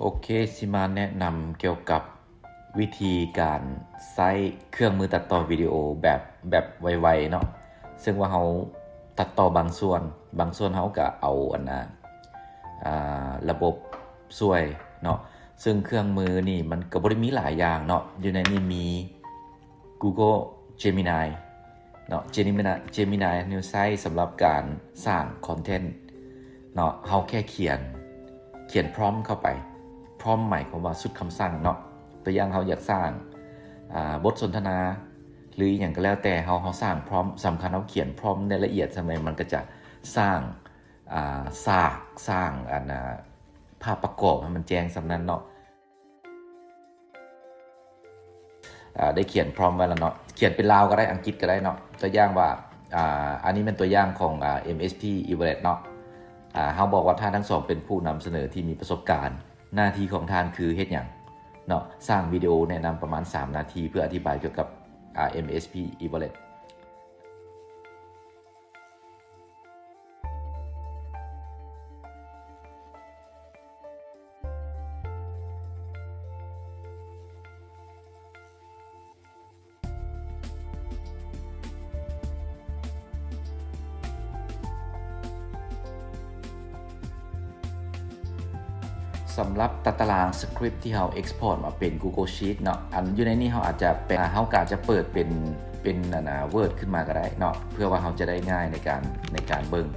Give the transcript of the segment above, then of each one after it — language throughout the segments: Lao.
ໂອເຄ ຊິມາແນະນຳກ່ຽວກັບວິທີການໃຊ້ເຄື່ອງມືຕັດຕໍ່ວິດີໂອແບບ ແບບໄວໆເນາະ, ເຊິ່ງວ່າເຮົາຕັດຕໍ່ບາງສ່ວນ, ບາງສ່ວນເຮົາກະເອົາອັນນ່າ ອ່າ ລະບົບຊ່ວຍເນາະ, ເຊິ່ງເຄື່ອງມືນີ້ມັນກະບໍ່ໄດ້ມີຫຼາຍຢ່າງເນາະ, ຢູ່ໃນນີ້ມີ Google Gemini ເນາະ, Gemini Gemini ນີ້ໃຊ້ສຳລັບການສ້າງຄອນເທັນເນາະ, ເຮົາແຄ່ຂຽນ ຂຽນ prompt ເຂົ້າໄປ, prompt ໝາຍຄວາມວ່າຊຸດຄຳສັ່ງເນາະ, ຕົວຢ່າງເຮົາຢາກສ້າງ ອ່າ ບົດສົນທະນາ ຫຼື ອີ່ຫຍັງກໍແລ້ວແຕ່ ເຮົາ ເຮົາສ້າງ prompt ສຳຄັນເຮົາຂຽນ prompt ໃນລະອຽດສ່ຳໃດ ມັນກໍຈະສ້າງ ອ່າ ສາກ ສ້າງອັນນ່າ ພາບປະກອບໃຫ້ມັນແຈ້ງສ່ຳນັ້ນເນາະ. ອ່າ ໄດ້ຂຽນ prompt ໄວ້ແລ້ວເນາະ, ຂຽນເປັນລາວກໍໄດ້ ອັງກິດກໍໄດ້ເນາະ, ຕົວຢ່າງວ່າ ອ່າ ອັນນີ້ແມ່ນຕົວຢ່າງຂອງ ອ່າ ເອັມເອັສພີ Evolate ເນາະ, ອ່າ ເຮົາບອກວ່າຖ້າທັງສອງເປັນຜູ້ນຳສະເໜີທີ່ມີປະສົບການ, ໜ້າທີ່ຂອງທ່ານຄືເຮັດຫຍັງເນາະ, ສ້າງວິດີໂອແນະນຳປະມານສາມນາທີ ເພື່ອອະທິບາຍກ່ຽວກັບ ອ່າ ເອັມເອັສພີ Evolate. ສຳລັບຕາຕະລາງ script ທີ່ເຮົາ export ມາເປັນ Google Sheet ເນາະ, ອັນຢູ່ໃນນີ້ເຮົາອາດຈະແປ ເຮົາກໍອາດຈະເປີດເປັນ ເປັນອັນນ່າ Word ຂຶ້ນມາກໍໄດ້ເນາະ, ເພື່ອວ່າເຮົາຈະໄດ້ງ່າຍໃນການ ໃນການເບິ່ງ.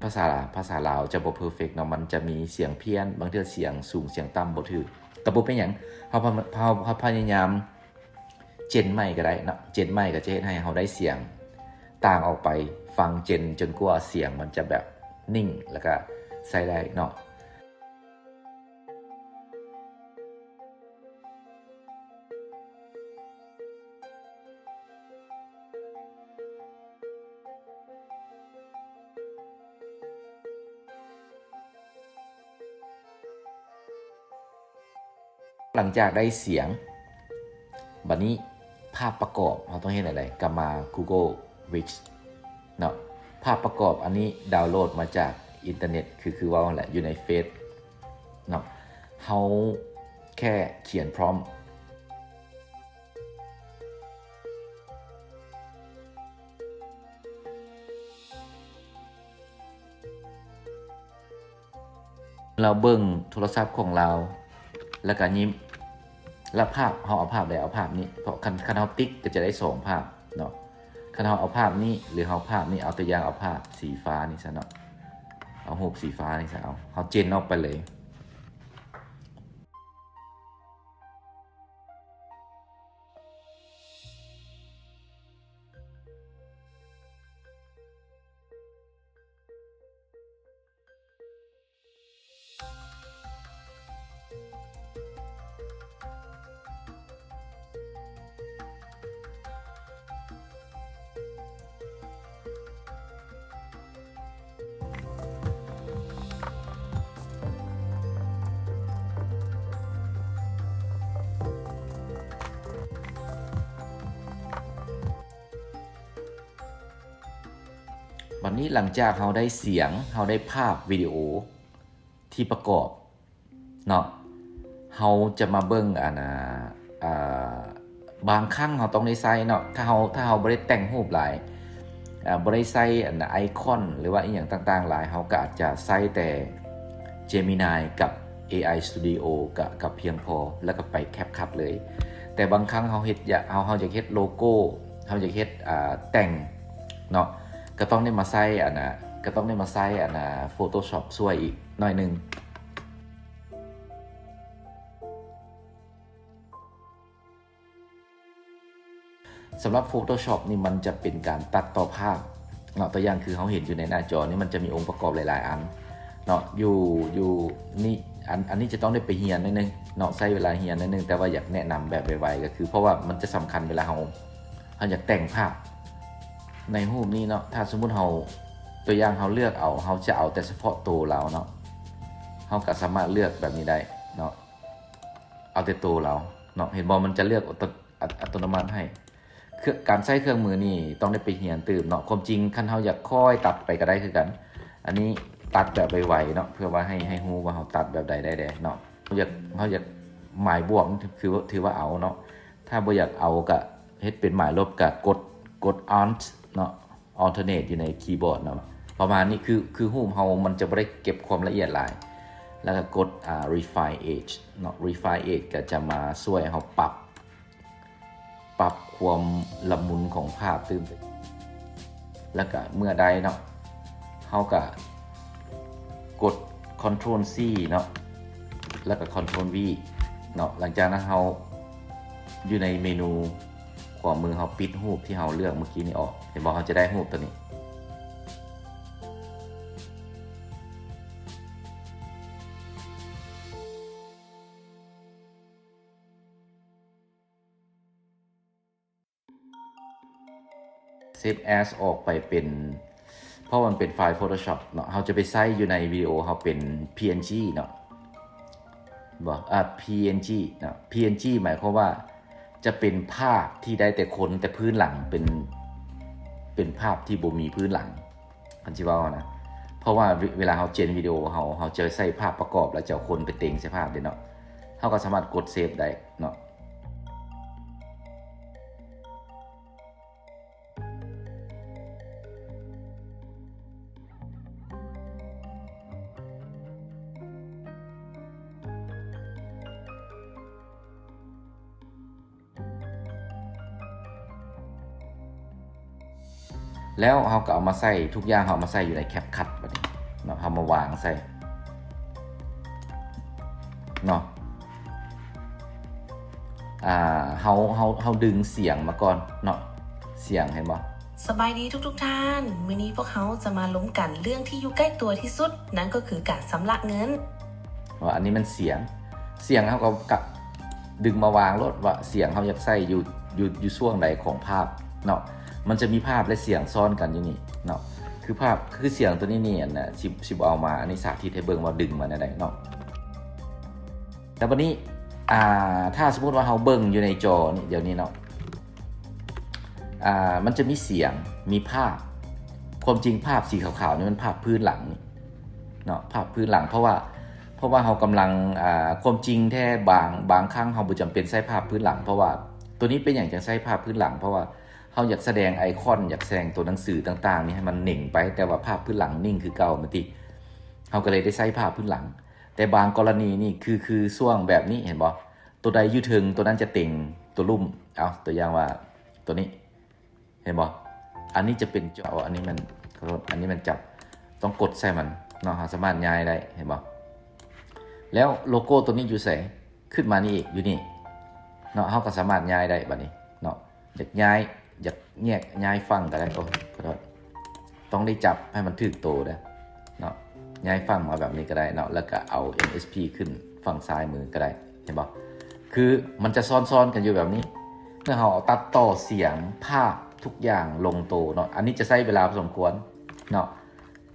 ພາສາ ພາສາລາວຈະບໍ່ perfect ເນາະ, ມັນຈະມີສຽງພຽນ, ບາງເທື່ອສຽງສູງສຽງຕ່ຳບໍ່ຖືກ, ກໍບໍ່ເປັນຫຍັງ, ເຮົາ ເຮົາ ເຮົາພະຍາຍາມ Gen ໃໝ່ກໍໄດ້ເນາະ, Gen ໃໝ່ກໍຈະເຮັດໃຫ້ເຮົາໄດ້ສຽງຕ່າງອອກໄປ, ຟັງ Gen ຈົນກວ່າສຽງມັນຈະແບບນິ່ງ ແລ້ວກໍໃຊ້ໄດ້ເນາະ. ຫຼັງຈາກໄດ້ສຽງ, ບັດນີ້ພາບປະກອບເຮົາຕ້ອງເຮັດແນວໃດ? ກໍມາ Google Rich ເນາະ, ພາບປະກອບອັນນີ້ດາວໂຫຼດມາຈາກອິນເຕີເນັດ ຄື ຄືເວົ້າຫັ້ນແຫຼະ, ຢູ່ໃນເຟສເນາະ, ເຮົາແຄ່ຂຽນ prompt ລາວເບິ່ງໂທລະສັບຂອງລາວ ແລ້ວກະຍິ້ມ ແລ້ວພາບ ເຮົາເອົາພາບໃດ? ເອົາພາບນີ້, ເພາະຄັນ ຄັນເຮົາຕິກກໍຈະໄດ້ສອງພາບເນາະ, ຄັນເຮົາເອົາພາບນີ້ ຫຼື ເຮົາພາບນີ້, ເອົາຕົວຢ່າງເອົາພາບສີຟ້ານີ້ຊະເນາະ, ເອົາຮູບສີຟ້ານີ້ຊະ, ເອົາ ເຮົາເຈນອອກໄປເລີຍ. ບັດນີ້ຫຼັງຈາກເຮົາໄດ້ສຽງ, ເຮົາໄດ້ພາບວິດີໂອທີ່ປະກອບເນາະ, ເຮົາຈະມາເບິ່ງອັນນ່າ ອ່າ ບາງຄັ້ງເຮົາຕ້ອງໄດ້ໃຊ້ເນາະ, ຖ້າເຮົາ ຖ້າເຮົາບໍ່ໄດ້ແຕ່ງຮູບຫຼາຍ, ອ່າ ບໍ່ໄດ້ໃຊ້ອັນນ່າໄອຄອນ ຫຼືວ່າອີ່ຫຍັງຕ່າງໆຫຼາຍ, ເຮົາກໍອາດຈະໃຊ້ແຕ່ Gemini ກັບ ເອໄອ Studio ກໍ ກໍພຽງພໍ, ແລ້ວກໍໄປ CapCut ເລີຍ. ແຕ່ບາງຄັ້ງເຮົາເຮັດ ຢາກ ເຮົາ ເຮົາຢາກເຮັດໂລໂກ້, ເຮົາຢາກເຮັດ ອ່າ ແຕ່ງເນາະ, ກໍຕ້ອງໄດ້ມາໃຊ້ອັນນ່າ ກໍຕ້ອງໄດ້ມາໃຊ້ອັນນ່າ Photoshop ຊ່ວຍອີກໜ້ອຍໜຶ່ງ. ສຳລັບ Photoshop ນີ້ມັນຈະເປັນການຕັດຕໍ່ພາບເນາະ, ຕົວຢ່າງຄືເຮົາເຫັນຢູ່ໃນໜ້າຈໍນີ້ ມັນຈະມີອົງປະກອບຫຼາຍໆອັນເນາະ, ຢູ່ ຢູ່ນີ້ ອັນ ອັນນີ້ຈະຕ້ອງໄດ້ໄປຮຽນໜ້ອຍໜຶ່ງເນາະ, ໃຊ້ເວລາຮຽນໜ້ອຍໜຶ່ງ, ແຕ່ວ່າຢາກແນະນຳແບບໄວໆ ກໍຄື ເພາະວ່າມັນຈະສຳຄັນເວລາເຮົາ ເຮົາຢາກແຕ່ງພາບ ໃນຮູບນີ້ເນາະ ຖ້າສົມມຸດເຮົາ ຕົວຢ່າງເຮົາເລືອກເອົາ ເຮົາຈະເອົາແຕ່ສະເພາະໂຕລາວເນາະ ເຮົາກໍສາມາດເລືອກແບບນີ້ໄດ້ເນາະ ເອົາແຕ່ໂຕລາວເນາະ ເຫັນບໍ່ ມັນຈະເລືອກອັດຕະ ອັດ ອັດຕະໂນມັດໃຫ້. ເຄື່ອງ ການໃຊ້ເຄື່ອງມືນີ້ຕ້ອງໄດ້ໄປຮຽນຕື່ມເນາະ ຄວາມຈິງຄັນເຮົາຢາກຄ່ອຍຕັດໄປກໍໄດ້ຄືກັນ ອັນນີ້ຕັດແບບໄວໆເນາະ ເພື່ອວ່າໃຫ້ ໃຫ້ຮູ້ວ່າເຮົາຕັດແບບໃດໄດ້ແດ່ເນາະ. ເຮົາຢາກ ເຮົາຢາກໝາຍບວກ ຖື ຖືວ່າເອົາເນາະ ຖ້າບໍ່ຢາກເອົາກະເຮັດເປັນໝາຍລົບ ກະກົດ ກົດ Alt ເນາະ Alternate ຢູ່ໃນຄີບອດເນາະ ປະມານນີ້ ຄື ຄືຮູບເຮົາມັນຈະບໍ່ໄດ້ເກັບຄວາມລະອຽດຫຼາຍ ແລ້ວກະກົດ ອ່າ Refine Edge ເນາະ Refine Edge ກະຈະມາຊ່ວຍເຮົາປັບ ປັບຄວາມລະມຸນຂອງພາບຕື່ມໄປ ແລ້ວກະເມື່ອໃດເນາະ ເຮົາກະກົດ Ctrl C ເນາະ ແລ້ວກະ Ctrl V ເນາະ ຫຼັງຈາກນັ້ນເຮົາຢູ່ໃນເມນູຂວາມື ເຮົາປິດຮູບທີ່ເຮົາເລືອກເມື່ອກີ້ນີ້ອອກ ເຫັນບໍ່ ເຮົາຈະໄດ້ຮູບໂຕນີ້. Save as ອອກໄປເປັນ ເພາະວ່າມັນເປັນໄຟລ໌ Photoshop ເນາະ ເຮົາຈະໄປໃຊ້ຢູ່ໃນວິດີໂອເຮົາເປັນ PNG ເນາະ ບໍ່ ອ່າ PNG ເນາະ PNG ໝາຍຄວາມວ່າຈະເປັນພາບທີ່ໄດ້ແຕ່ຄົນ ແຕ່ພື້ນຫຼັງເປັນ ເປັນພາບທີ່ບໍ່ມີພື້ນຫຼັງ ຄັນຊິເວົ້ານະ ເພາະວ່າເວ ເວລາເຮົາເຈນວິດີໂອ ເຮົາ ເຮົາຈະໃສ່ພາບປະກອບ ແລ້ວຈະເອົາຄົນໄປເຕັງໃສ່ພາບເດ້ເນາະ ເຮົາກໍສາມາດກົດ Save ໄດ້ເນາະ. ແລ້ວເຮົາກໍເອົາມາໃສ່ ທຸກຢ່າງເຮົາເອົາມາໃສ່ຢູ່ໃນ CapCut ບັດນີ້ເນາະ ເຮົາມາວາງໃສ່ເນາະ ອ່າ ເຮົາ ເຮົາ ເຮົາດຶງສຽງມາກ່ອນເນາະ ສຽງ ເຫັນບໍ່? ສະບາຍດີທຸກໆທ່ານ ມື້ນີ້ພວກເຮົາຈະມາລົມກັນເລື່ອງທີ່ຢູ່ໃກ້ຕົວທີ່ສຸດ ນັ້ນກໍຄືການຊຳລະເງິນ. ວ່າອັນນີ້ມັນສຽງ ສຽງເຮົາກໍກະດຶງມາວາງໂລດ ວ່າສຽງເຮົາຢາກໃສ່ຢູ່ ຢູ່ ຢູ່ຊ່ວງໃດຂອງພາບເນາະ ມັນຈະມີພາບ ແລະ ສຽງຊ້ອນກັນຢູ່ນີ້ເນາະ ຄືພາບ ຄືສຽງຕົວນີ້ນີ້ ອັນນະ ຊິ ຊິບໍ່ເອົາມາ ອັນນີ້ສາທິດໃຫ້ເບິ່ງວ່າດຶງມາແນວໃດເນາະ. ແລ້ວບັດນີ້ ອ່າ ຖ້າສົມມຸດວ່າເຮົາເບິ່ງຢູ່ໃນຈໍນີ້ ດຽວນີ້ເນາະ ອ່າ ມັນຈະມີສຽງ ມີພາບ ຄວາມຈິງພາບສີຂາວໆນີ້ມັນພາບພື້ນຫຼັງນີ້ເນາະ ພາບພື້ນຫຼັງ ເພາະວ່າ ເພາະວ່າເຮົາກຳລັງ ອ່າ ຄວາມຈິງແທ້ບາງ ບາງຄັ້ງເຮົາບໍ່ຈຳເປັນໃຊ້ພາບພື້ນຫຼັງ ເພາະວ່າ ຕົວນີ້ເປັນຫຍັງຈັ່ງໃຊ້ພາບພື້ນຫຼັງ ເພາະວ່າເຮົາຢາກສະແດງໄອຄອນ ຢາກສະແດງຕົວໜັງສືຕ່າງໆນີ້ໃຫ້ມັນເໜັງໄປ ແຕ່ວ່າພາບພື້ນຫຼັງນິ່ງຄືເກົ່າ ແມ່ນຕິ ເຮົາກໍເລີຍໄດ້ໃຊ້ພາບພື້ນຫຼັງ. ແຕ່ບາງກໍລະນີນີ້ ຄື ຄືຊ່ວງແບບນີ້ ເຫັນບໍ່? ຕົວໃດຢູ່ເທິງ ຕົວນັ້ນຈະເຕັງຕົວລຸ່ມ ເອົາ ຕົວຢ່າງວ່າຕົວນີ້ ເຫັນບໍ່? ອັນນີ້ຈະເປັນຈໍ ເອົາ ອັນນີ້ມັນ ຂໍໂທດ ອັນນີ້ມັນຈັບ ຕ້ອງກົດໃສ່ມັນເນາະ ເຮົາສາມາດຍ້າຍໄດ້ ເຫັນບໍ່? ແລ້ວໂລໂກ້ຕົວນີ້ຢູ່ໃສ? ຂຶ້ນມານີ້ອີກ ຢູ່ນີ້ເນາະ ເຮົາກໍສາມາດຍ້າຍໄດ້ບັດນີ້ເນາະ ຢາກຍ້າຍ ຢາກແຍກ ຍ້າຍຝັ່ງກໍໄດ້ ໂອ້ຍ ຂໍໂທດ ຕ້ອງໄດ້ຈັບໃຫ້ມັນຖືກໂຕເດີເນາະ ຍ້າຍຝັ່ງມາແບບນີ້ກໍໄດ້ເນາະ ແລ້ວກໍເອົາ MSP ຂຶ້ນຝັ່ງຊ້າຍມືກໍໄດ້ ເຫັນບໍ່? ຄືມັນຈະຊ້ອນໆກັນຢູ່ແບບນີ້ ເມື່ອເຮົາຕັດຕໍ່ສຽງ ພາບ ທຸກຢ່າງລົງໂຕເນາະ ອັນນີ້ຈະໃຊ້ເວລາພໍສົມຄວນເນາະ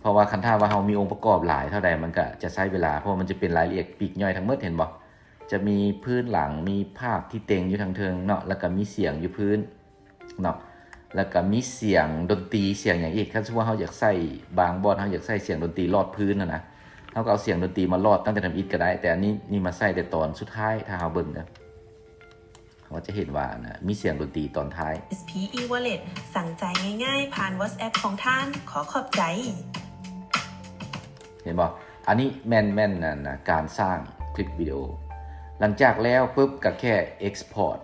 ເພາະວ່າຄັນຖ້າວ່າເຮົາມີອົງປະກອບຫຼາຍເທົ່າໃດ ມັນກໍຈະໃຊ້ເວລາ ເພາະວ່າມັນຈະເປັນລາຍລະອຽດປີກຍ່ອຍທັງໝົດ ເຫັນບໍ່? ຈະມີພື້ນຫຼັງ ມີພາບທີ່ເຕັງຢູ່ທາງເທິງເນາະ ແລ້ວກໍມີສຽງຢູ່ພື້ນເນາະ ແລ້ວກໍມີສຽງດົນຕີ ສຽງຫຍັງອີກ ຄັນສົມມຸດວ່າເຮົາຢາກໃສ່ ບາງບ່ອນເຮົາຢາກໃສ່ສຽງດົນຕີລອດພື້ນຫັ້ນນະ ເຮົາກໍເອົາສຽງດົນຕີມາລອດຕັ້ງແຕ່ທຳອິດກໍໄດ້ ແຕ່ອັນນີ້ ນີ້ມາໃສ່ແຕ່ຕອນສຸດທ້າຍ ຖ້າເຮົາເບິ່ງເດີ ເຮົາຈະເຫັນວ່ານະ ມີສຽງດົນຕີຕອນທ້າຍ SP e-wallet ສັ່ງຈ່າຍງ່າຍໆ ຜ່ານ WhatsApp ຂອງທ່ານ ຂໍຂອບໃຈ. ເຫັນບໍ່? ອັນນີ້ແມ່ນ ແມ່ນ ອັນນະ ການສ້າງຄລິບວິດີໂອ. ຫຼັງຈາກແລ້ວປຶບ ກໍແຄ່ export